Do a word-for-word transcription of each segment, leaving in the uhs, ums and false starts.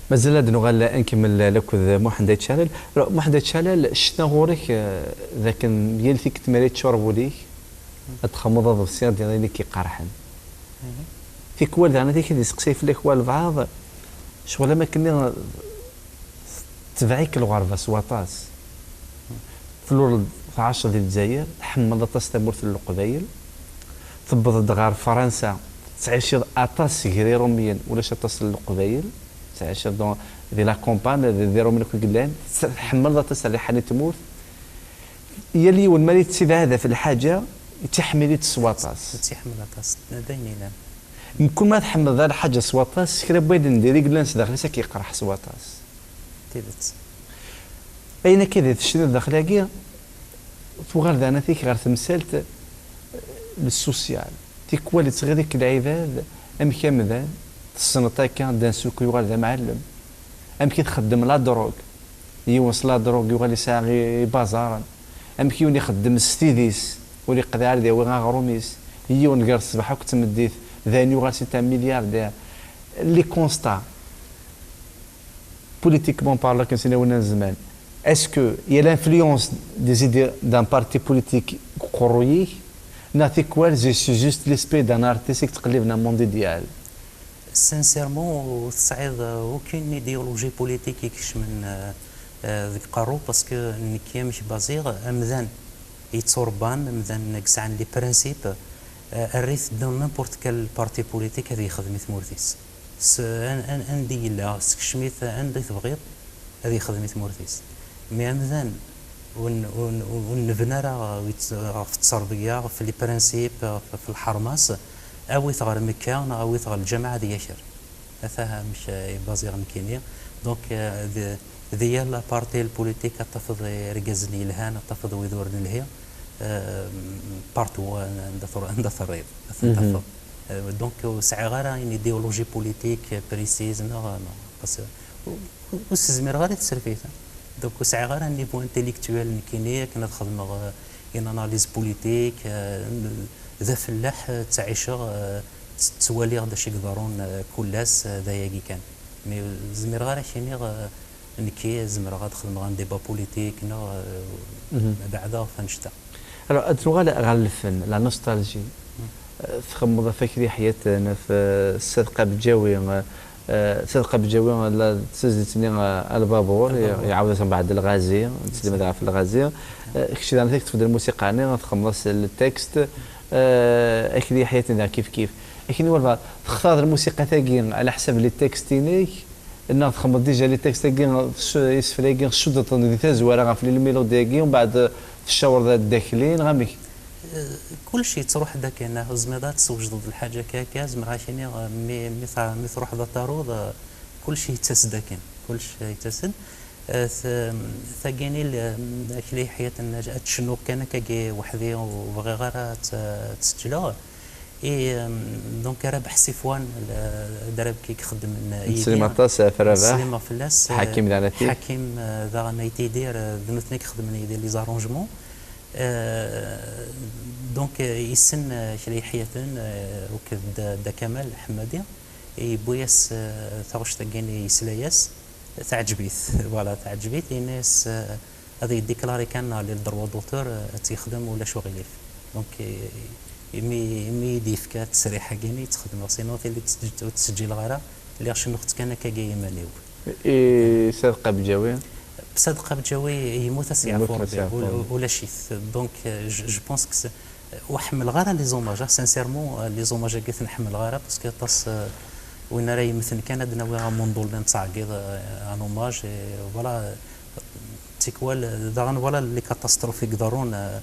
Mazal ad nuɣal ad nkemmel akked Muḥend Ayt Calal. Alors, Muḥend Ayt Calal, ccna ɣur-k, eh, d akken yal tikkelt mi ara yeččur wul-ik, ad txemmeḍ aḍebsi, ad d-tiniḍ ayen i k-iqerḥen. Tikwal daɣen ad ak-id-iseqsay fell-ak walbeɛḍ, ccɣel am akken tetbeɛ-ik lɣerba s waṭas. Tluleḍ tɛaceḍ di Lezzayer, tḥemmleḍ aṭas tamurt n Leqbayel, tewweḍ-d ɣer Fransa, tettɛiciḍ aṭas gar Iṛumyen, ulac aṭas n Leqbayel, tettɛiciḍ donc di la campagne, d, d Iṛumyen akk i yellan, tḥemmleḍ aṭas rriḥa n tmurt. Yal yiwen mi ara yettibɛad ɣef lḥaǧa, yettiḥmil-itt s waṭas. Yettiḥmil aṭas, d ayen yellan. Mkul ma tḥemmleḍ lḥaǧa s waṭas, kra n wayen n diri yellan sdaxel-is ad k-yeqreḥ s waṭas. Tidet. Ayen akka di tecniḍ daxel-agi, tuɣal daɣen atik ɣer temsalt, eh, le social. Tikwal ittɣiḍ-ik lɛibad, amek amdan, tessneḍ akka, Dan Suk yuɣal d amɛellem. Amek i txeddem la drogue? Yiwen s la drogue yuɣal yesɛa i-, ibaẓaren. Amek yiwen ixeddem s tidi-s, ur iqdiɛ ara ad yawi aɣrum-is? Yiwen gar ṣṣbeḥ akked tmeddit, d ayen yuɣal c'est un milliardaire. Les constats, politiquement parlant, akken s-nniɣ winna n zman, est-ce que il y a l'influence des idées d'un parti politique deg uqerruy-ik, neɣ tikwal, c'est juste l'esprit d'un artiste i yettqelliben un monde idéal? Sincèrement, ur tesɛiḍ aucune idéologie politique i ikecmen, euh, euh, deg uqerru, parce que nekki amek baziɣ, amdan yetturebban, amdan i yesɛan les principes, euh, err-it dans n'importe quel parti politique ad yexdem i tmurt-is. S-, an-, an-, anda yella, sekcem-it anda i tebɣiḍ, ad yexdem i tmurt-is. Mais amdan ur n-, ur n-, ur n-, nebna ara ɣef tt-, ɣef tterbiya, ɣef les principes, ɣef, ɣef lḥerma-s, awi-t ɣer Mekka neɣ awi-t ɣer lǧameɛ ad yaker. Ata amek, eh, i baziɣ nekkini. Donc, eh, d, di yal parti politique ad tafeḍ irgazen yelhan, ad tafeḍ wid ur nelhi. Eh, partout, eh, anda tru-, anda terriḍ, ad ten-tafeḍ. Eh, donc, ur sɛiɣ ara une idéologie politique précise, neɣ, neɣ, parce que ur, ur, ur s-zmireɣ ara i tserfit, eh. Donc, ur sɛiɣ ara un niveau intellectuel nekkini akken ad xedmeɣ, eh, une analyse politique, eh, d afellaḥ, eh, ttɛiceɣ, eh, tt-, ttwaliɣ d acu i iḍerrun, eh, kul ass, eh, d ayagi kan. Mais, eh, zmireɣ ara ak-iniɣ, eh, nekki zemreɣ ad xedmeɣ un débat politique, neɣ, eh, beɛdeɣ ɣef annect-a. Alors, ad nuɣal ɣer lfen, la nostalgie. Eh, txemmeḍ ɣef Akli Ḥyaten, ɣef, eh, Sadeq Abǧawi, eh, eh, Sadeq Abǧawi, la, d tazlit-nni, eh, Lbabur, iɛawed-as mbeɛd Lɣazi, netselmed ɣef Lɣazi. Eh, kečč daɣen tektbeḍ lmusiqa-nni, txemmeḍ-as le texte, eh, Akli Ḥyaten daɣ kif kif. Akken i walbeɛḍ, textareḍ lmusiqa-tagi ɛla ḥsab les textes-inek, neɣ txemmeḍ déjà les textes-agi, tc-, isefra-agi, tcuddeḍ-ten di tazwara ɣef les mélodies-agi, umbeɛd tcawreḍ ad d-akli, neɣ amek? Eh, kullec yettruḥ-d akken, ur tezmireḍ ad teswejdeḍ lḥaǧa akka, akka, zemreɣ ad ak-iniɣ, eh, mi, mi tra-, mi truḥeḍ ad taruḍ, eh, kullec yettas-d akken, kullec yettas-d. Eh, t-, tagini, l-, Akli Ḥyaten ad tcennuɣ kan akkagi weḥd-i, ur bɣiɣ ara ad tt-, ad tt-seǧleɣ. I, em, donc, Rabeḥ Sifwan, l-, d Rabeḥ i ixeddmen yid-i. Neslim aṭas ɣef Rabeḥ. Slimeɣ fell-as, eh, Ḥakim daɣen, eh, Ḥakim, eh, daɣen Ayt Idir, eh, d nutni i ixeddmen yid-i les arrangements. Eh, donc, eh, yessen, eh, Akli Ḥyaten, eh, akked Dda, Dda Kamal Ḥemmadi, yewwi-yas, eh, taɣect-agi, yesla-yas, teɛǧeb-it, voilà, teɛǧeb-it, yenna-yas, eh, ad yeddiklari kan les droits d'auteur, eh, ad tt-yexdem, ulac uɣilif. Donc, eh, imi, imi i d-yefka ttesriḥ-agi-nni, i tt-xedmeɣ, sinon tili ur tt-, ur tt-sǧileɣ ara, lliɣ cennuɣ-tt kan akkagi i yiman-iw. I Sadeq Abǧawi? Sadeq Abǧawi yemmut, ad s-yeɛfu Rebbi, ul-, ulac-it. Donc, eh, je, je pense que c'est, ur ḥemmleɣ ara les hommages, ah, sincèrement, eh, les hommages-agi ur ten-ḥemmleɣ ara, parce que aṭas, eh, win ara yemmten kan ad d-nawi amunḍul-nni nettɛeggiḍ, eh, un hommage, et voilà, tikwal, eh, daɣen, voilà, les catastrophes i iḍerrun, eh,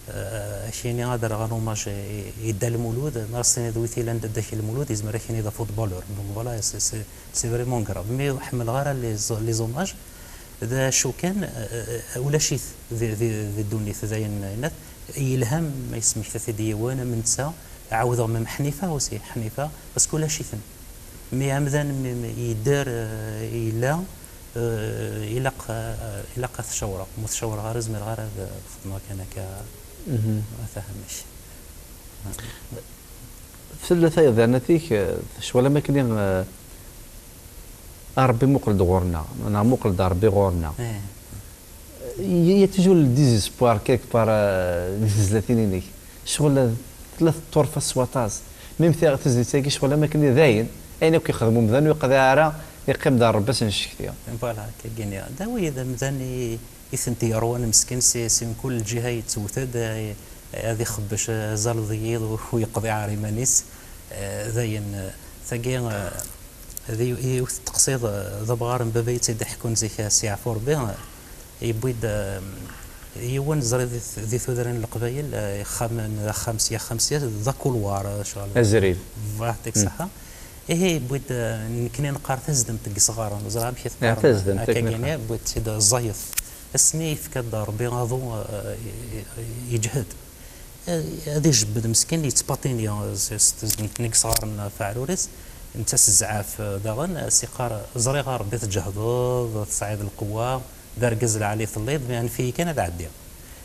eh, ak-ini ad rreɣ un hommage i, i Dda Lmulud, mi ara s-tiniḍ wi t-ilan Dda Lmulud, yezmer ad ak-yini d afootballeur. Donc voilà, c'est, c'est, c'est vraiment grave. Mais ur ḥemmleɣ ara les, les hommages. D acu kan, eh, eh, ulac-it di, di, di ddunit, d ayen, ayen yelhan ma yesmekta-t-id yiwen am netta. Ɛawdeɣ même Ḥnifa aussi, Ḥnifa, parce que ulac-iten. Mi amdan mi, mi yedder, eh, yella, eh, ilaq, eh, ilaq ad t-cawreɣ. Ma ur t-cawreɣ ara, ur zmireɣ ara ad, ad xedmeɣ kan akka. Ata amek. Tella tayeḍ yerna tik, eh, tecɣel am akken, eh, A Ṛebbi muqel-d ɣur-neɣ, neɣ muqel-d a Ṛebbi ɣur-neɣ. Il y a toujours le désespoir quelque part, euh, di tezlatin-inek. Ccɣel tella teṭṭurfa s waṭas. Même tizlit-agi ccɣel am akken d ayen, ayen akk yexdem umdan ur yeqḍiɛ ara, yeqqim-d ar Ṛebbi ad s-ncekti. Voilà, akka gini. D awid amdan i, i tent-yerwan meskin si, si mkul lǧiha yettewt-d, eh, ad ixebbec, eh, azal d yiḍ u, u yeqḍiɛ ar iman-is. Eh, d ayen, eh, tagi, eh, d yiw-, yiwet teqsiḍ, eh, d amɣar n baba i tt-id-iḥekkun zik, eh, s yeɛfu Ṛebbi, eh, yewwi-d, eh, yiwen ẓriɣ di t-, di tudrin n Leqbayel, eh, ixxamen, axxam sya, axxam sya, d akulwar, eh, ccɣel. Azril. Voilà, ṭik ṣṣeḥḥa. Ihi, yewwi-d, eh, nekni neqqar tazdemt deg isɣaren, ur ẓriɣ amek i teqqarem. Tazdemt, akka akken gini, yewwi-d-tt-id ẓẓayet. Ass-nni yefka-d Ṛebbi aḍu, eh, i-, i-, yeǧhed. Eh, ad ijebbed meskin, yettpaṭini, eh, s, s tazdemt-nni deg isɣaren ɣef uɛrur-is, netta s zzɛaf, eh, daɣen, eh, s-iqqar, ẓriɣ a Ṛebbi tǧehdeḍ, tesɛiḍ lqewwa, d argaz lɛali telliḍ, mais anef-iyi kan ad ɛeddiɣ.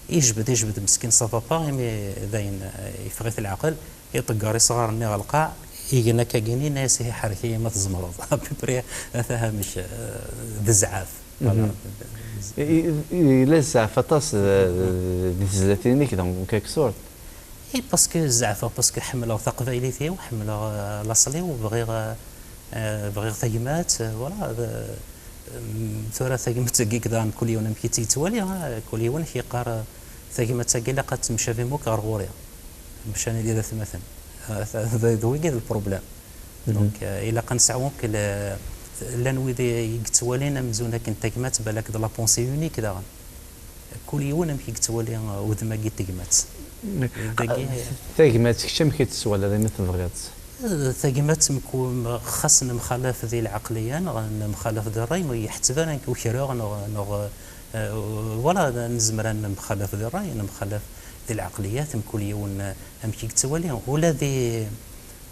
Ijbed, ijbed meskin, ça va pas, imi dayen, eh, yeffeɣ-it leɛqel, iṭegger isɣaren-nni ɣer lqaɛ, igen akkagini, yenna-yas, ihi ḥerrek-iyi ma tzemreḍ. À peu près, ata amek, eh, d zzɛaf. Voilà. I, i, yella zzɛaf aṭas, eh, di tezlatin-inek, donc, en quelque sorte. I, parce que zeɛfeɣ, parce que ḥemmleɣ taqbaylit-iw, ḥemmleɣ, eh, laṣel-iw, bɣiɣ, eh, eh, bɣiɣ tagmat, eh, voilà, d-, em, tura tagmat-agi daɣen kul yiwen amek i tt-yettwali, eh, kul yiwen yeqqar, eh, tagmat-agi ilaq ad temcabim akk ɣer ɣur-i, bac ad nili d atmaten. Eh, d, d wigi d lproblème. Donc, eh, ilaq ad nesɛu akk le-, llan wid i, i yettwalin amzun akken tagmat, balak d la pensée unique daɣen. Kul yiwen amek i yettwali, eh, udem-agi n tegmat. Dagi, tagmat, kečč amek i tt-twalaḍ imi tebɣiḍ-tt? Eh, tagmat, mku-, xas nemxalaf di lɛeqliya, neɣ nemxalaf di ṛṛay, ur yeḥteb ara nekk ukreɣ, neɣ, neɣ, eh, voilà, nezmer ad nemxalaf di ṛṛay, nemxalaf di lɛeqliyat, mkul yiwen, eh, amek i yettwali. Ula di,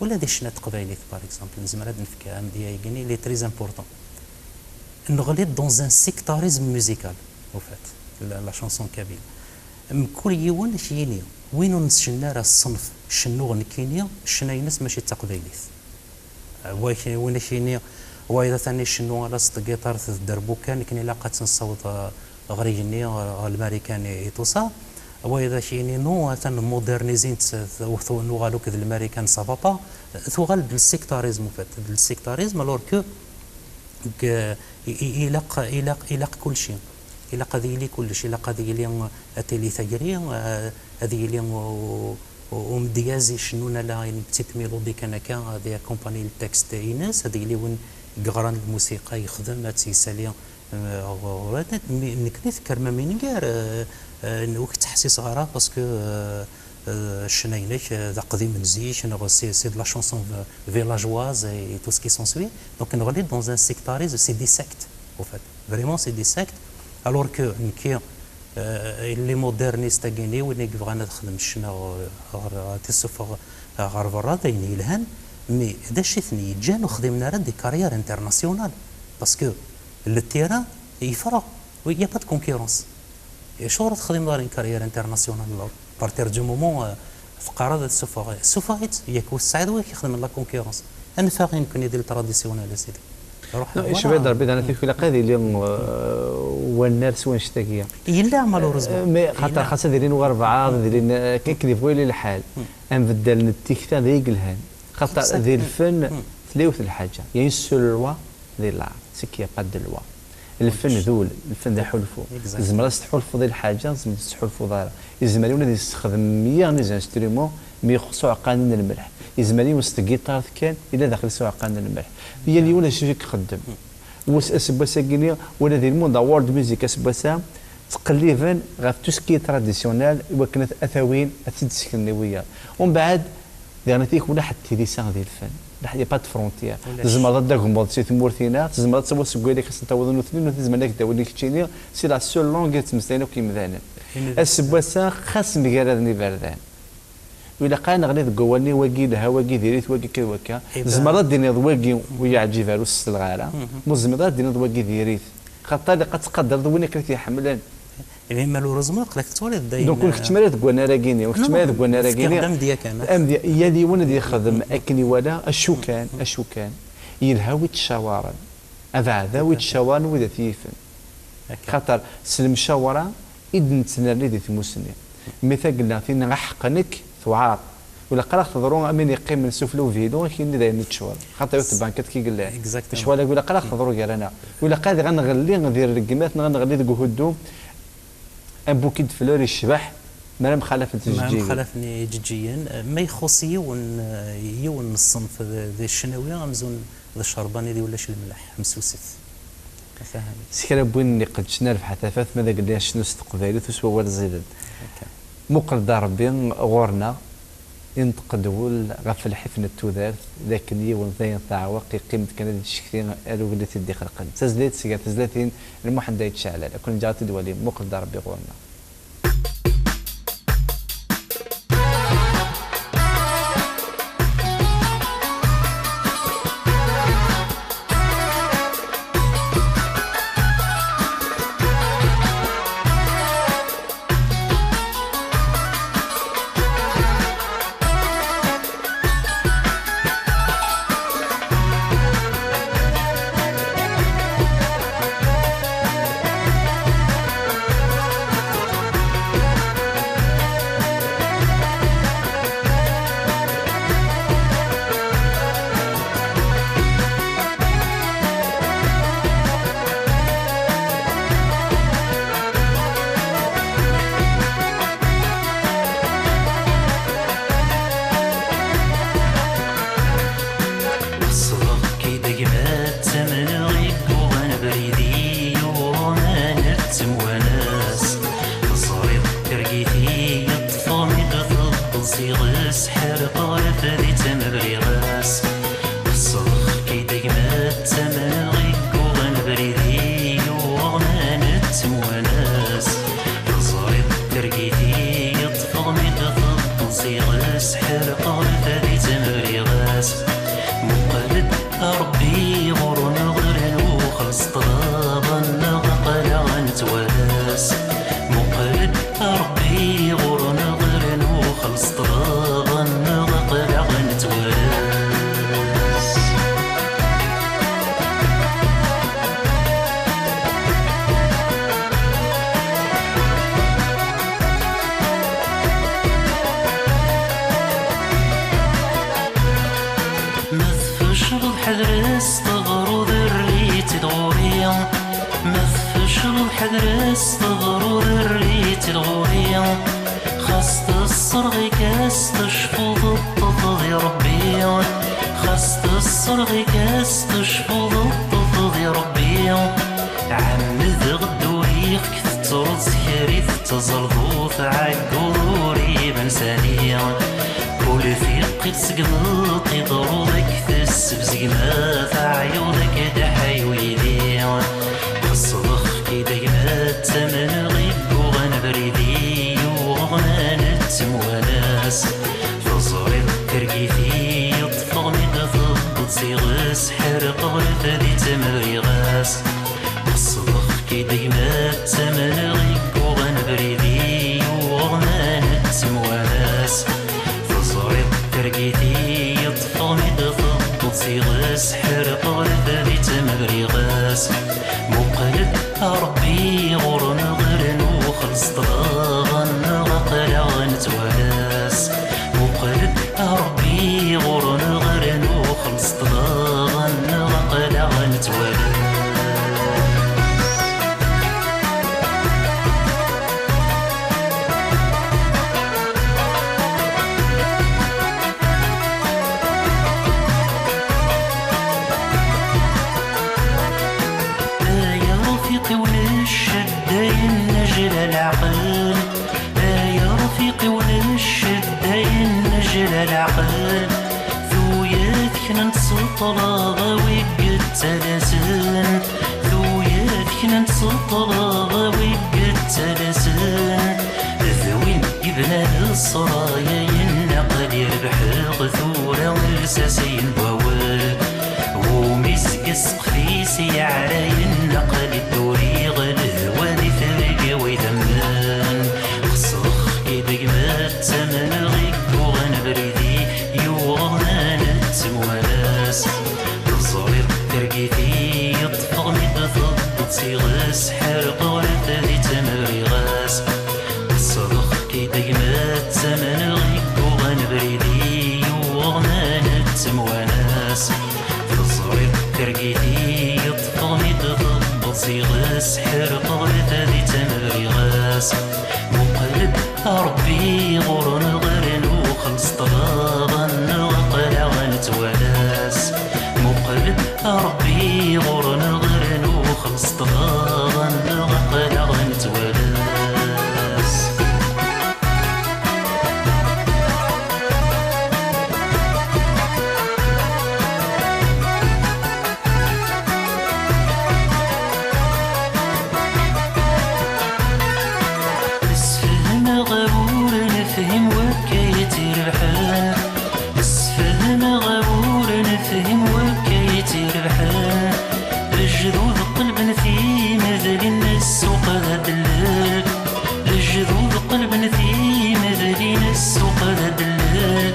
ula di ccna n teqbaylit, par exemple, nezmer ad nefk amedya-agi, il est très important. Neɣli dans un sectarisme musical, au fait, la, la chanson kabyle. Mkul yiwen ad k-yini, win ur nescennu ara ṣṣenf cennuɣ nekkini, ccna-ines mačči d taqbaylit. Wa k-, win ad k-yini, wayeḍ atan icennu ala s tgiṭart d dderbuka, nekkni ilaq ad tt-nessaweḍ, eh, ɣer igenni, ɣer, ɣer lmarikan et tout ça. Wayeḍ ad k-yini, non, atan modernisin-tt, t-, t-, nuɣal akk d lmarikan, ça va pas. Tuɣal d le sectarisme, en fait, d le sectarisme, alors que deg, i, i, ilaq, ilaq, ilaq kulci. Ilaq ad yili kullec. Ilaq ad yili, ad tili tagri, eh, ad yili u-, u-, umedyaz icennun ala une petite mélodie kan akka, ad accompagner le texte ines, ad yili win yeɣran lmusiqa yexdem, ad tt-yessali, eh, ɣ-, ɣ-, mi-, nekni tkermam inger, eh, eh, ur k-ttḥessiseɣ ara, parce que, eh, eh, ccna-inek, eh, d aqdim n zik, neɣ c'est, c'est de la chanson v-, villageoise et tout ce qui s'ensuit. Donc, neɣli dans un sectarisme, c'est des sectes, au fait. Vraiment, c'est des sectes. Alors que nekki, eh, les modernistes-agi-nni, win i yebɣan ad xedmen ccna ɣer, ɣer, ad t-issufeɣ ɣer berra, d ayen yelhan. Mais d acu i ten-yeǧǧan ur xdimen ara des carrières internationales? Parce que le terrain yefreɣ. Oui, il y a pas de concurrence. Acuɣer ur texdimeḍ ara une carrière internationale, là, à partir du moment, euh, teqqareḍ ad tessufeɣ, sufeɣ-itt, yak ur tesɛiḍ win k-ixedmen la concurrence. Anef-aɣ i nekkni di le traditionnel, a sidi. Ruḥ, non, voilà. Icba-d Rebbi daɣen, ad ilaq ad yili, euh, wannar s wanect-agi. Yella, malheureusement. Euh, mais xaṭer yella. Xas ad ilin walbeɛḍ, ad ilin, euh, akken yebɣu yili lḥal. Hmm. Ambeddal n tikta d ay yelhan. Xaṭer di lfen, hmm, tella yiwet n lḥaǧa. Il y a une seule loi di l'art, c'est qu'il y a pas de loi. Lfen d ul, lfen d aḥulfu. Exactement. Tzemreḍ ad s-tḥulfuḍ i lḥaǧa, tzemreḍ ad s-tḥulfuḍ ara. Yezmer yiwen ad yessexdem meyya n les instruments, mi ixuṣṣ uɛeqqa-nni n lmelḥ. Yezmer yiwen s tgiṭart kan, yella daxel-is uɛeqqa-nni n lmelḥ. Yal yiwen acu i ixeddem. Wis-, aseggas-agi-nni, ula di lmund a world music aseggas-a, ttqelliben ɣef tout ce qui est traditionnel, i wakken ad, ad t-awin, ad t-id-seknen i wiyaḍ. Umbeɛd, diɣen, ad t-id-ulaḥ tilisa di lfen. Il y a pas de frontière. Ulac. Tzemreḍ ad d-tagmeḍ si tmurt-ina, tzemreḍ ad tawiḍ seg wayla-k ad sen-tawiḍ nutni, nutni zemren ad k-d-awin keččini, c'est la seule langue i ttmeslayen akk yimdanen. Aseggas-a, xas mgaraden iberdan. Ur ilaq ara neɣli deg wawal-nni, wagi yelha, wagi diri-t, wagi akka d wakka. Eh ben. Tzemreḍ ad d-tiniḍ wagi ur yeɛǧib ara, ur s-selleɣ ara. Mhm. Ma ur tezmireḍ ad d-tiniḍ wagi diri-t. Xaṭer ilaq ad tqadreḍ win akken i t-iḥemmlen. Mais malheureusement, aql-ak tettwaliḍ dayen, donc, ur keččem ara deg wannar-agi-nni, ur keččem ara deg wannar-agi-nni. Fkiɣ-d amedya kan. Amedya, yal yiwen ad yexdem akken iwala, acu kan, acu kan. Yelha wi ttcawaren. Abeɛda wi d-ccawaren wid at yifen. Xaṭer s lemcawra i d-nettnerni di tmusni. Mi tagella tin ɣer ḥeqq-nek tewɛer. Ur ilaq ara ɣ-teḍru am win yeqqimen sufella uvilu, akken d ayen neččur. Xaṭer yiwet tbankiṭ ki yellan. Exactement. Lecɣal-agi ur ilaq ara ɣ-teḍru gar-aneɣ. Ur ilaq ara dɣa neɣli di rregmat neɣ neɣli deg uhuddu. Am Bouquet de Fleurs yecbeḥ mi ara mxalafent tjeǧǧigin. Mi ara mxalafen ijeǧǧigen, ma ixuṣ yiwen, yiwen n ṣṣenf d, d ccnawi amzun d ccerbani di ulac lemleḥ, msuset. Ata hani. S kra n win iqeddcen a Rebḥa Tafat, ma d agellid acnu s teqbaylit, ur s wawal ẓiden. Akka. Muqel-d a Rebbi ɣur-neɣ, inṭeq-d wul ɣef lḥif n tudert, d akken yiwen d ayen teɛweq, yeqqim-d kan ad yeccekti ar ugellid i d-ixelqen. D tazlit seg tezlatin n Muḥend Ayt Caɛlal. Ad ken-ǧǧeɣ ad t-id-twalim. Muqel-d a Rebbi ɣur-neɣ. Qesdeɣ-k-id a gma, ttamneɣ i yuɣen abrid-i, yuɣen ad nettemwanas. Teẓriḍ targit-i, ṭṭfeɣ mi d-tewweḍ s iɣes, ḥerqeɣ rrfed i ttamen briɣ-as. Qesdeɣ-k-id a gma, ttamneɣ i yuɣen abrid-i, yuɣen ad nettemwanas. Teẓriḍ targit-i, ṭṭfeɣ mi d-tewweḍ s iɣes, ḥerqeɣ rrfed i ttamen briɣ-as. Muqel-d a Rebbi ɣur-neɣ rnu xelleṣ ṭṭlaba-nneɣ, aql-aɣ nettwalas. Muqel-d a Rebbi ɣur-neɣ rnu xelleṣ ṭṭlaba-nneɣ, aql-aɣ nettwalas. Ma tfecleḍ ḥadret teɣruḍ, err-itt-id ɣur-i. Ma tfecleḍ ḥadret teɣruḍ, err-itt-id ɣur-i. Xas tesserɣ-ik-as tecfuḍ, ṭṭef di Rebbi. Xas tesserɣ-ik-as tecfuḍ, ṭṭef di Rebbi. Ɛemmed ɣ dduriɣ-k tettruḍ s kra i tettẓalḍuḍ, ɛegguḍ ur iban sani. Ul tiqqit seg imeṭṭi ḍrud ak tessebzeg ma teɛyuḍ ak d aḥayu yili. Qesdeɣ-k-id a gma, ttamneɣ i yuɣen abrid-i, yuɣen ad nettemwanas. Teẓriḍ targit-i ṭṭfeɣ mi d-tewweḍ s iɣes, ḥerqeɣ rrfed i ttamen briɣ-as. Qesdeɣ-k-id a gma, ttamneɣ i yuɣen abrid-i, yuɣen ad nettemwanas. Teẓriḍ targit-i ṭṭfeɣ mi d-tewweḍ s iɣes, ḥerqeɣ rrfed i ttamen briɣ-as. Muqel-d a Rebbi ɣur-neɣ rnu xelleṣ ṭṭlaba-nneɣ, aql-aɣ nettwalas. Muqel-d a Rebbi ɣur-neɣ rnu xelleṣ ṭṭlaba-nneɣ, aql-aɣ nettwalas. Ay arfiq-iw n ccedda, yennejla leɛqel. Ay arfiq-iw n ccedda, yennejla leɛqel. Tuyat knent s ṭṭlaba wi yettalasen. Tuyat knent s ṭṭlaba wi yettalasen. D win yebnan ṣṣraya, yenna aql-i rebḥeɣ tura lsas n wawal. Umi zga sseqf-is yeɛra, yenna aql-i dduriɣ lehwa di terga wa idammen. Xesreɣ-k-id a gma, ttamneɣ i yuɣen abrid-i, yuɣen ad nettemwalas. Teẓriḍ targit-i, yeṭṭef Ɣas ḥerqeɣ rfed i ttembriɣ-as. Ṣṣdeq-k i degma ttamneɣ, i yuɣen abrid-i yuɣ ma nettemwanas. Teẓriḍ targit-i yeṭṭfeɣ mi d-tebbeḍ, si ɣas ḥerqeɣ rfed i ttembriɣ-as. Muqel-d a Ṛebbi ɣur-neɣ rnu, xelṣ ṭṭlaɣa-nneɣ aql-aɣ nettwalas. Muqel-d a Ṛebbi ɣur-neɣ rnu, xelṣ ṭṭlaɣa-nneɣ aql-aɣ nettwalas. Sfehmeɣ ur nefhim wakka i tt-irebḥen. Sfehmeɣ ur nefhim wakka i tt-irebḥen. Lejdud qelben timedlin, ssuq d adellel. Lejdud qelben timedlin, ssuq d adellel.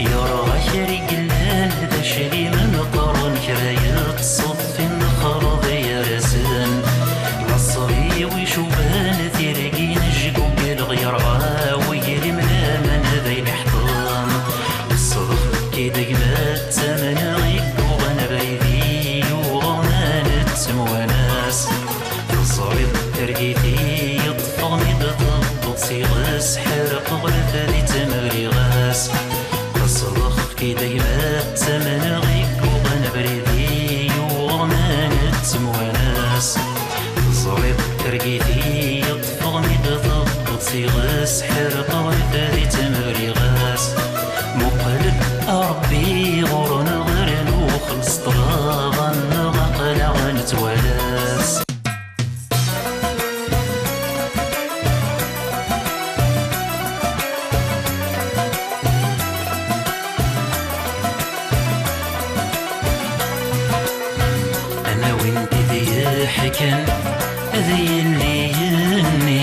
Yerɣa kra i yellan d aclim meqqren, kra yeṭṭṣeḍ fi nnexreḍ yersen. Laṣel-iw icuban tirgin jgugel, yerɣa weglim laman d ayen iḥeṭṭen. Ṣṣdeq-k i degma ttamneɣ, i yuɣen abrid-i yuɣen nettemwanas. Teẓriḍ targit-i yeṭṭfeɣ mi d-tebbeḍ, si ɣas ḥerqeɣ rfed i ttembriɣ-as. Ṣṣdeq-k i degma ttamneɣ, i yuɣen abrid-i yuɣ ma nettemwanas. Teẓriḍ targit-i yeṭṭfeɣ mi d-tebbeḍ, si ɣas ḥerqeɣ rfed i ttembriɣ-as. Muqel-d a Ṛebbi ɣur-neɣ rnu, xelṣ ṭṭlaɣa-nneɣ aql-aɣ nettwalas. Ad nawin tid yeḥkan ad yili yenni,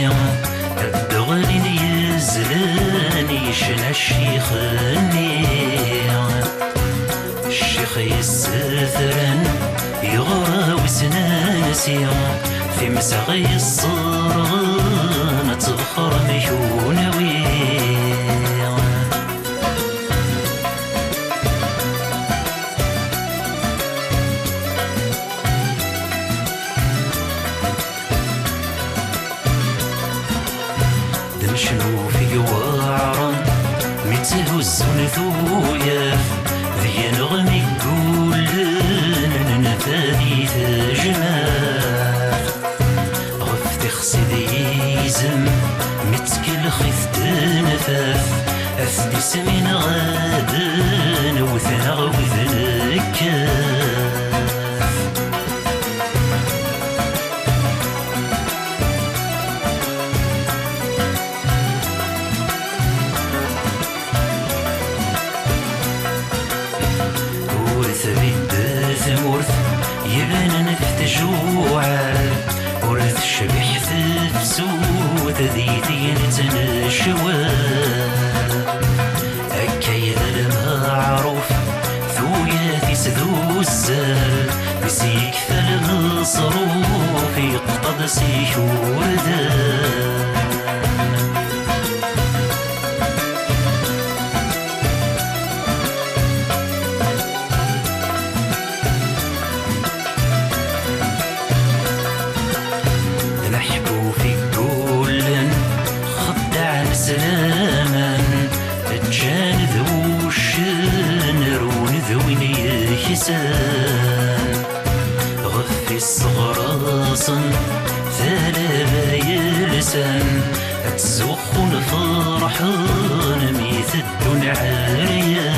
ad d-ɣlin yizlan yecna ccix-nni. Ccix yessefran yeɣra wissen ansi, timseɣ yesserɣen ad tebxer mkunawi. D necnuf i iweɛren mi tthuzzun tuyat, deg-neɣ mi ggullen nenta di tejmaɛt. Ɣef tixsi d yizem mi ttkelxit d-nfaf, at tismin ɣaden wten-aɣ wid nekkaf. Ur tbiddel tmurt ibanen f tjuɛal, ur tecbiḥ tefsut di tegnit n ccwal. Akka i d lmeɛruf, tuyat-is d uzzal, mi s-yekfa lmeṣruf, yeqṭeḍ s ikurdan. D leḥbub i yullen, xeddaɛen s laman, ǧǧan d wuccen, run d win yeksan. Ɣef isseɣrasen talaba yelsan, ad ttzuxxun ferḥen mi teddun ɛeryan.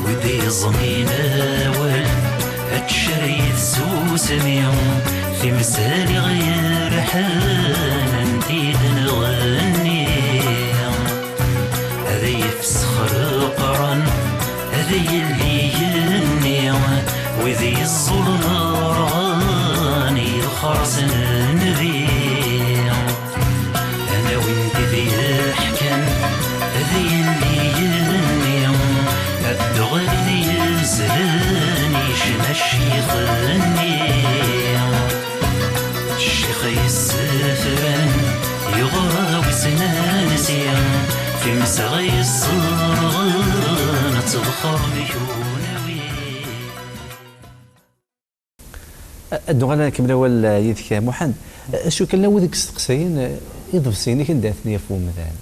Wid yeẓmin awal, ad tcerreg tsusmi, timsal i ɣ-yerḥan, anda i d-nɣenni. Ad yefsex leqran, ad yelli igenni, wid yeẓẓulen rɣan i lxerṣ n nnbi. Ccix yessefran yuɣ wissen ansi, times ɣ-yesserɣen ad tebxer mi kunawi. Ad nuɣal ad nkemmel awal yid-k, Muḥend. Acu kan, llan wid i yesteqsayen, iḍebsiyen-ik anda ara ten-yaf wemdan?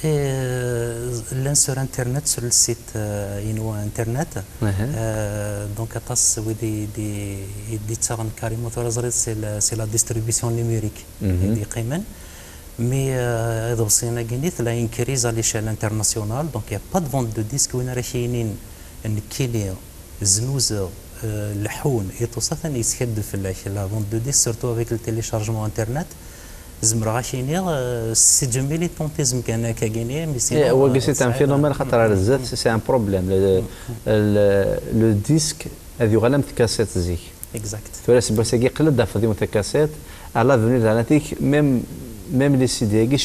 Eh, llan sur internet, sur le site, euh, inu internet. Euh, donc aṭas wid i d-, i d-ittaɣen carrément tura ẓriɣ, c'est la, c'est la distribution numérique i d-yeqqimen. Mais, euh, iḍebsiyen-agi-nni tella une crise à l'échelle internationale, donc il y a pas de vente de disques. Win ara k-yinin nekkini znuzeɣ, euh, leḥḥun et tout ça, atan yeskaddeb fell-ak. La vente de disques, surtout avec le téléchargement internet, zemreɣ ad k-iniɣ, euh, c'est du militantisme kan akka-gini, mais sinon, wagi, euh, c'est un phénomène, xaṭer ar zdat, c'est un problème. Le, le, le disque ad yuɣal am tkaṣiṭ zik. Exact. Tura seg wass-agi qled afḍi n takaṣiṭ, à l'avenir, daɣen, même, même les C D-agi,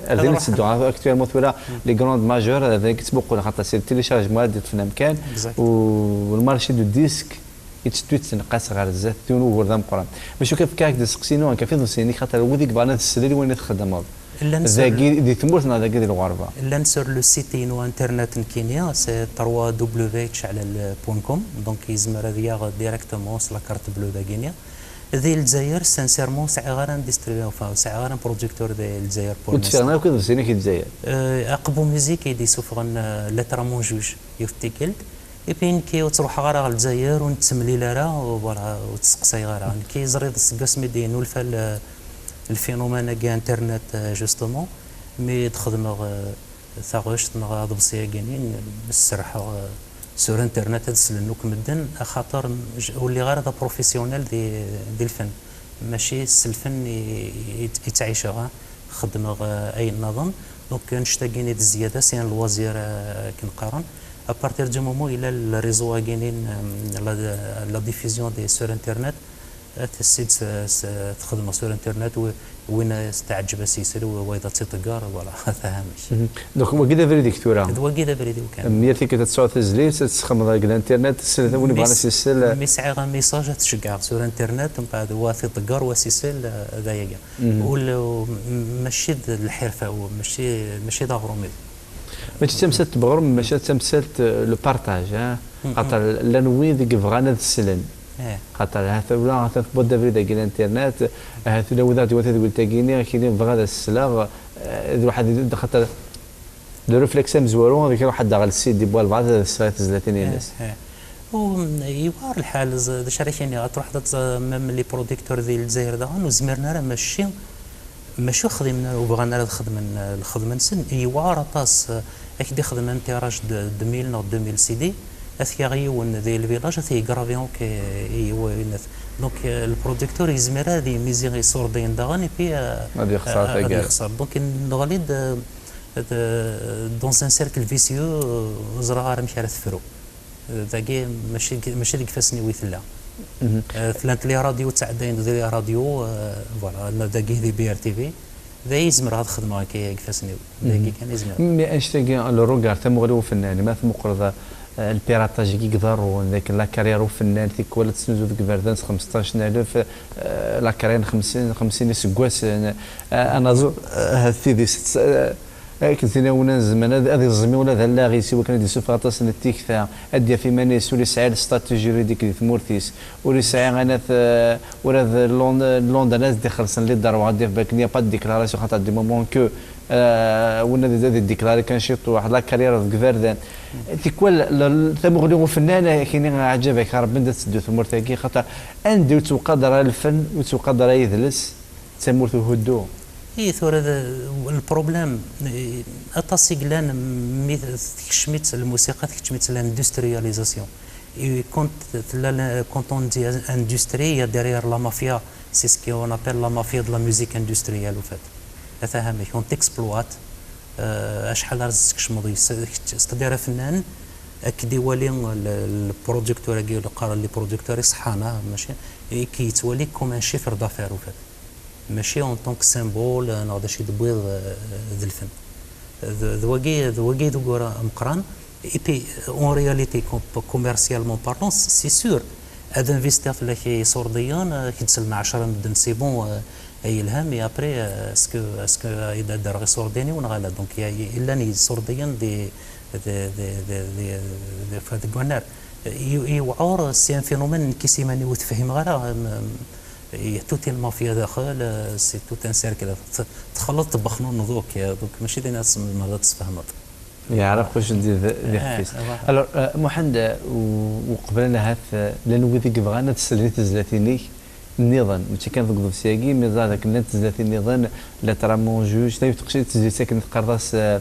ar din i ttedduɣ actuellement tura, les grandes majeures, ar din i ttmuquleɣ, xaṭer c'est le téléchargement ara d-yeṭṭfen amkan, u le marché du disque yetteddu yettneqqas ɣer zdat, d yiwen ugur d ameqqran. Maca kan fkiɣ-ak-d asteqsi-inu, akka f iḍebsiyen-ik, xaṭer wid i yebɣan ad slen i wayen i txeddmeḍ. Llan sur, dagi di tmurt neɣ dagi di lɣerba? Llan sur le site-inu internet nekkini, c'est trois W caɛlal point com, donc yezmer ad yaɣ directement s la carte bleue dagi-nni. Di Lezzayer, sincèrement, ur sɛiɣ ara un distributeur, enfin, ur sɛiɣ ara un producteur di Lezzayer pour l'instant. Ur d-ffiɣen ara akk iḍebsiyen-ik i Lezzayer? Euh, Aqbu Musique i d-isuffɣen, euh, lettre à mon juge, yiwet tikkelt. Et puis nekki ur ttruḥeɣ ara ɣer Lezzayer, ur nettemlil ara, u voilà, ur tt-sseqsayeɣ ara. Nekki ẓriɣ seg wasmi d-yennulfa le, le phénomène-agi internet, euh, justement, mi d-xedmeɣ, euh, taɣect neɣ aḍebsi-agi-nni, serrḥeɣ, euh, sur internet ad slen akk medden, axaṭer j-, ur lliɣ ara d aprofessionnel di, di lfen. Mačči s lfen i, i, i ttɛiceɣ, ah, xeddmeɣ, euh, ayen nniḍen. Donc, annect-agi-nni d zzyada, c'est un loisir, euh, akken qqaren. À partir du moment il a le réseau-agi-nni, euh, la, la diffusion des, sur internet, ad tessid s, s, txedmeḍ sur internet, wi-, win as-teɛǧeb ad s-isel, wi-, wayeḍ ad tt-iṭegger, voilà, ata amek. Donc, wagi d abrid-ik tura? D wagi d abrid-iw kan. Yal tikkelt ad tesɛuḍ tizlit, ad tesxedmeḍ deg l'internet, tesleḍ i win ibɣan ad s-isel. Mi sɛiɣ un message ad t-ceggɛeɣ sur internet, mbeɛd wa ad t-iṭegger, wa ad s-isel, d ayagi. Ul-, m-, mačči d lḥirfa-w, mačči, mačči d aɣrum-iw. Mačči d tamsalt n weɣrum, maca d tamsalt, euh, le partage, hein? Xaṭer llan wid i yebɣan ad slen. Xaṭer ahat ula, ahat tewwiḍ-d abrid-agi n internet, ahat ula wid ara d-iwan tadwilt-agi-nni, akini bɣiɣ ad as-sleɣ, euh, d waḥed, xaṭer le réflexe amezwaru, ad iruḥ ad d-aɣ le C D n walbeɛḍ ad as-sleɣ i tezlatin-ines. U, mm, yewɛer lḥal, z-, d acu ara k-iniɣ, ad truḥeḍ ad tẓ-, même les producteurs di Lezzayer daɣen, ur zmiren ara, mačči, mačči ur xdimen ara, ur bɣan ara ad xedmen, eh, lxedma-nsen, yewɛer aṭas, eh, ad k-d-ixdem un tirage de, de mille neɣ deux mille C D, ad t-yaɣ yiwen di lvillage, ad t-yegravi akk, eh, i wayen. Donc, eh, le producteur yezmer ad yemizi iṣurdiyen daɣen, et puis, eh, ad yexṣer eh, ad taggara. Yexṣer. Donc, neɣli-d, eh, d-, dans un cercle vicieux, eh, ur ẓriɣ ara amek ara tefru. Dagi mačči deg, mačči deg ifassen-iw i tella. Eh, llant les radios ttɛeddayen di les radios, eh, voilà, dagi di B R T V. D aya i zemreɣ ad xedmeɣ akka deg ifassen-iw. Dagi kan i zemreɣ. Mais annect-agi, le regard, tamuɣli n ufennan, ma tmuqleḍ, eh, le piratage-agi i iḍerrun, d akken la carrière n ufennan, tikwal ad tesnuzu deg iberdan s xmesṭac n alef, eh, la carrière n xemsin, xemsin iseggasen, eh, anaẓur, eh, ahat tidist, eh, Akken tiniɣ, win n zzman ad, ad iẓmi ula d allaɣ-is i wakken ad d-isuffeɣ aṭas n tikta, ad d-yaf iman-is, ur yesɛi le statut juridique di tmurt-is, ur yesɛi anat, eh, ula d Lon-, London ad d-ixellṣen les droits, ad d-yaf belk il n'y a pas de déclaration, xaṭer du moment que, eh, win ad, ad yeddiklari kan ciṭuḥ, la carrière deg iberdan. Tikwal, la, tamuɣli n ufennan, akini aɛǧab-ak, Rebbi anda tetteddu tmurt-agi, xaṭer anda ur yettwaqader ara lfen, ur yettwaqader ara yidles, d tamurt uhuddu. I tura d, le problème, eh, aṭas i yellan mi tkecm-itt lmusiqa, tkecm-itt l'industrialisation. Et quand tella la, quand on dit industrie, il y a derrière la mafia. C'est ce qu'on appelle la mafia de la musique industrielle, au fait. Ata amek, on t'exploite, euh, acḥal ara tkecmeḍ yes-, kečč, c'est-à-dire afennan, ad k-d-iwali le, le producteur-agi, le qqaren les producteurs iṣeḥḥan, ah, mačči, et ki yettwali comme un chiffre d'affaires, au fait. Mačči en tant que symbole, euh, neɣ d acu i d-tewwiḍ, euh, d lfen. D, d wagi, d wagi d ugur ameqqran. Et puis, en réalité, com-, commercialement parlant, c'est sûr, Ad investir fell-ak iṣurdiyen, euh, ad k-d-sellmen ɛecra medden, c'est bon, euh, ay yelha, mais après, euh, est-ce que, est-ce que ay d-ad d-rreɣ iṣurdiyen-iw neɣ ala? Donc, il y a, il y a des iṣurdiyen des, des, des, des, des, des, deg wannar. Yew-, yewɛur, c'est un phénomène nekk s iman-iw ur t-fhimeɣ ara, euh, il y a toute une mafia daxel, euh, c'est tout un cercle. T-, txelleḍ tebexnuneḍ, donc, euh, donc mačči d ayen ad tzemreḍ ad tesfehmeḍ. Yeɛreq ujeddid d ixef-is. Alors, euh, Muḥend, euh, u-, uqbel ad nahat, euh, llan wid i yebɣan ad slen i tezlatin-ik nniḍen, mačči kan deg uḍebsi-agi, mais ẓer dakken llant tezlatin nniḍen, Lettre à mon juge, tayiwet teqcict, tezlit akken teqqareḍ-as, euh,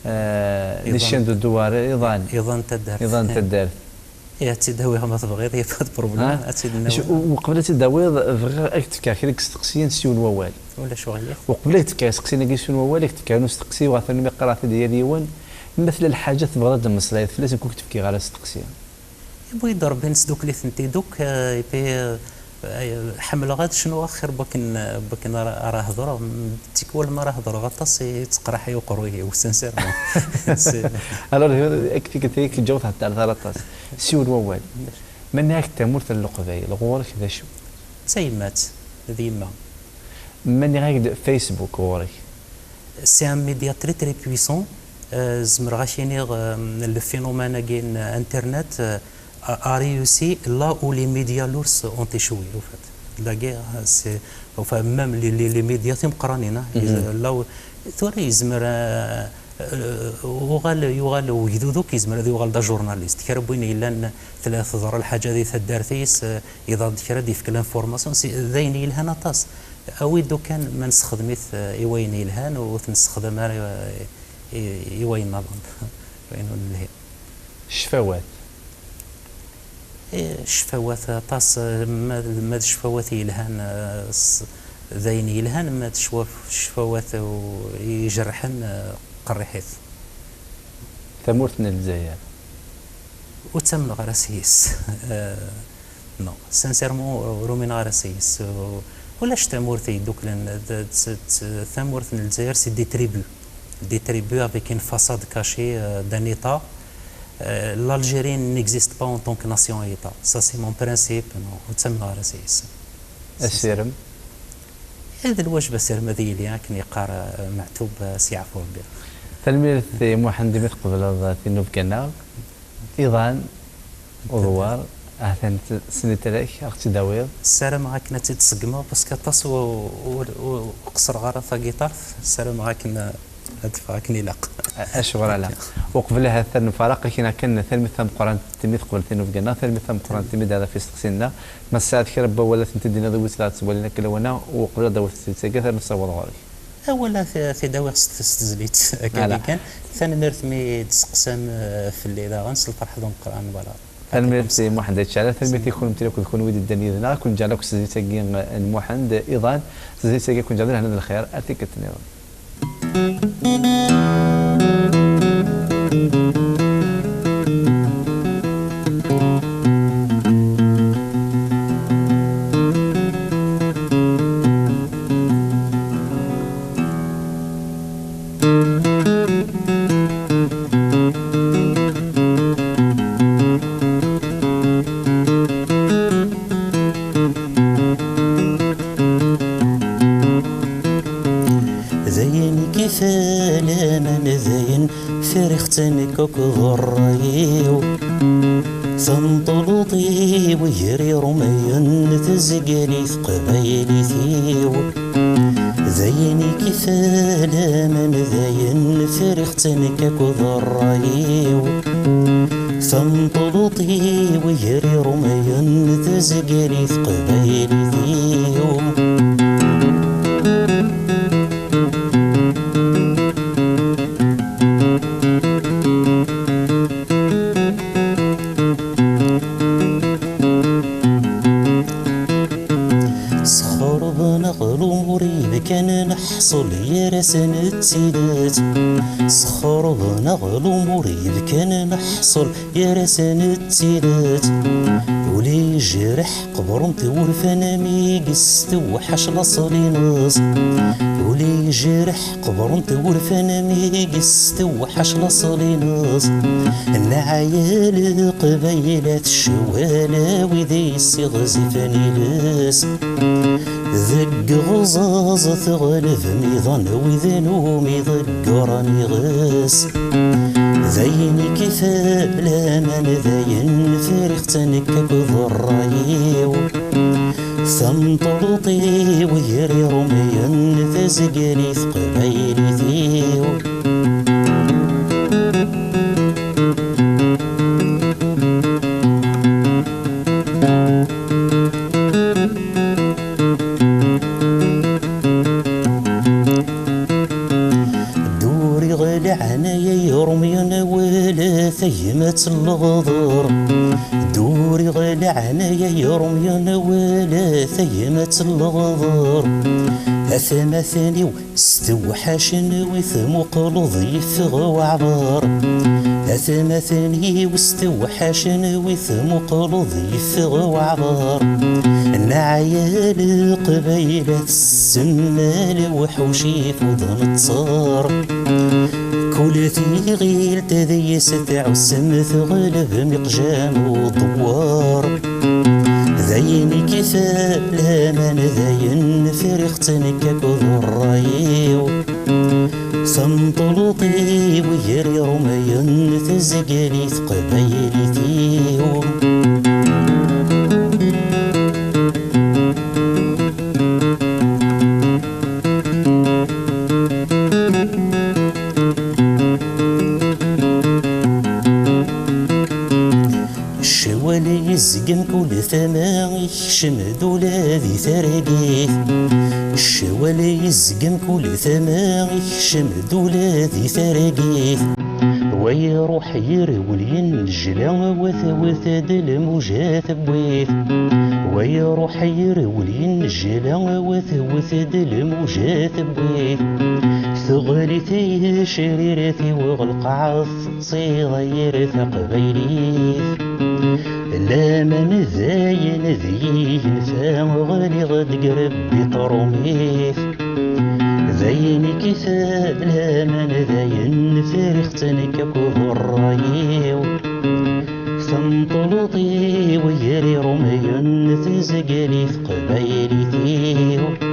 euh, Les Chiens de Douar, iḍan. Iḍan n taddart. Iḍan n taddart. Ih, ad tt-id-awiɣ ma tebɣiḍ, y a pas de problème, ad tt-id-nawi. Uqbel ad tt-id-tawiḍ, bɣiɣ ad k-d-fkeɣ kra n yisteqsiyen s yiwen wawal. Ulac uɣilif. Uqbel ad k-d-fkeɣ isteqsiyen-agi s yiwen wawal, ad k-d-fkeɣ yiwen usteqsi, waɣ tanumi qqareɣ-t-id yal yiwen, ma tella lḥaǧa tebɣiḍ ad d-temmeslayeḍ fell-as, nekk ur k-d-fkiɣ ara asteqsi. Yewwi-d Rebbi nesdukli-tent-id akk, euh, et puis, euh, ḥemmleɣ ad cnuɣ axir n wakken, n wakken ara, ara hedreɣ. M-, tikwal mi ara hedreɣ aṭas, i, yettqerriḥ-iyi uqerruy-iw, sincèrement. Alors, tikkelt-agi k-ǧǧeɣ ur theddreḍ ara aṭas. Siwen wawal. Ma nniɣ-ak-d tamurt n Leqbayel, ɣur-k d acu? D tayemmat, d yemma. Ma nniɣ-ak-d Facebook ɣur-k? C'est un média très, très puissant. Euh, zemreɣ ad k-iniɣ, euh, le phénomène-agi n Internet, euh, a, a réussi là où les médias lourds ont échoué, au fait. La guerre, c'est, enfin, même les, les, les médias timeqqranin, hein, là où, tura yezmer, euh, euh, uɣal, yuɣal wegdud akk yezmer ad yuɣal d ajournaliste. Kra n win yellan tella teḍra lḥaǧa di taddart-is, euh, iḍerr-d kra, ad d-yefk l'information, si, d ayen yelhan aṭas. Awi-d ukan ma nessexdem-it, eh, i wayen yelhan, ur t-nessexdam ara, eh, i, i wayen nniḍen, wayen ur nelhi. Ccfawat. Eh, ccfawat aṭas, eh, ma, ma d ccfawat yelhan, eh, s-, d ayen yelhan, ma d ccwa-, ccfawat u-, ijerrḥen, eh, qerriḥit. Tamurt n Lezzayer. Ur ttamneɣ ara s-yes. Euh, non, sincèrement, ur umineɣ ara s-yes. U-, ulac tamurt yedduklen, d, d, d, tamurt n Lezzayer, c'est des tribus. Des tribus avec une façade cachée, euh, d'un État. Euh, l'Algérie n'existe pas en tant que nation-État. Ça, c'est mon principe. Non, ur ttamneɣ ara s-yes. Asirem. Eh, d lwajeb asirem ad yili, akken yeqqar, eh, Meɛtub, eh, s yeɛfu Rebbi. Tanemmirt i Muḥend imi tqebleḍ tinubga-nneɣ. Iḍan, uḍwar, atan t-, snitra-k, ad ɣ-tt-id-tawiḍ. Ssarameɣ akken ad tt-id-ṣeggmeɣ, parce que aṭas u-, u-, u-, ur qeṣṣreɣ ara tagiṭart, ssarameɣ akken, eh, ad d-teffeɣ akken ilaq. A-, acuɣer ala? Uqbel ahat ad nfaraq, akken akken, tanemmirt tameqqrant imi teqbel tinubga-nneɣ, tanemmirt tameqqrant imi d-terra ɣef isteqsiyen-nneɣ. Ma tesɛiḍ kra n wawal ad tent-id-tiniḍ i wid la ɣ-ttwalin akka lawan-a, uqbel ad d-tawiḍ tezlit-agi, ternu s awal ɣur-k. Awal ad t-, ad t-id-awiɣ s t-, s tezlit, akka kan. Tanemmirt mi d-testeqsam, eh, fell-i daɣen, s lferḥ d umeqqran, voilà. Tanemmirt i Muḥend Ayt Cɛala, tanemmirt i kunemti akk d kunwi i d-yeddan yid-neɣ, ad ken-ǧǧeɣ akk s tezlit-agi n Muḥend, iḍan, s tezlit-agi ad ken-ǧǧeɣ di lehna d lxir, ar tikkelt nniḍen. D ayen kifan aman, d ayen friɣ-tt nekk akked ṛṛay-iw. Tameṭṭut-iw gar iṛumyen tezga-d teqbaylit-iw. D ayen kifan aman, d ayen friɣ-tt nekk akked ṛṛay-iw. Tameṭṭut-iw gar iṛumyen tezga-d teqbaylit-iw. Sxerb Neɣ lumuṛ yebkan neḥṣel gar-asen d tidet. Sexreb neɣ lumuṛ yebkan neḥṣel gar-asen d tidet. Ula yejreḥ qebren-t wurfan mi yestewḥac laṣel-ines. Ula yejreḥ qebren-t wurfan mi yestewḥac laṣel-ines. Nɛaya Leqbayel at ccwal, wid yessiɣzifen iles. Deg uɣẓaẓ teɣleb miḍan, wid n umi ḍeggren iɣes. D ayen i k-ifa laman, d ayen friɣ-tt nekk akked ṛṛay-iw. Tameṭṭut-iw gar irumyen, tazegli teqbaylit-iw. Dduriɣ leɛnaya i Rumyun, wala tagmat n leɣder. Dduriɣ leɛnaya i Rumyun, wala tagmat n leɣder. Atmaten-iw stewḥacen, wi tmuqleḍ yeffeɣ waɛbar. Atmaten-iw stewḥacen, wi tmuqleḍ yeffeɣ waɛbar. Nɛaya Leqbayel at ssem, lewḥuc ifuden ttaṛ. Kul tiɣilt deg-s tɛussem, teɣleb miqjam udewwar. D ayen i k-ifa laman, d ayen friɣ-tt nekk akked ṛṛay-iw. Tameṭṭut-iw gar irumyen, tazegli teqbaylit-iw. Ccwal yezgem kul tama, ikcem-d ula di targit. Ccwal yezgem kul tama, ikcem-d ula di targit. Wa iruḥ irwel yennejla, wa tewwet-d lmuja tewwit. Wa iruḥ irwel yennejla, wa tewwet-d lmuja tewwit. Teɣli tayri-w ɣer lqaɛa, teṭṭiḍ yir taqbaylit. Laman d ayen d yigenfa, ɣliɣ-d deg rebbi ṭrumit. D ayen i k-ifa laman, d ayen friɣ-tt nekk akked ṛṛay-iw. Tameṭṭut-iw gar irumyen, tazegli teqbaylit-iw.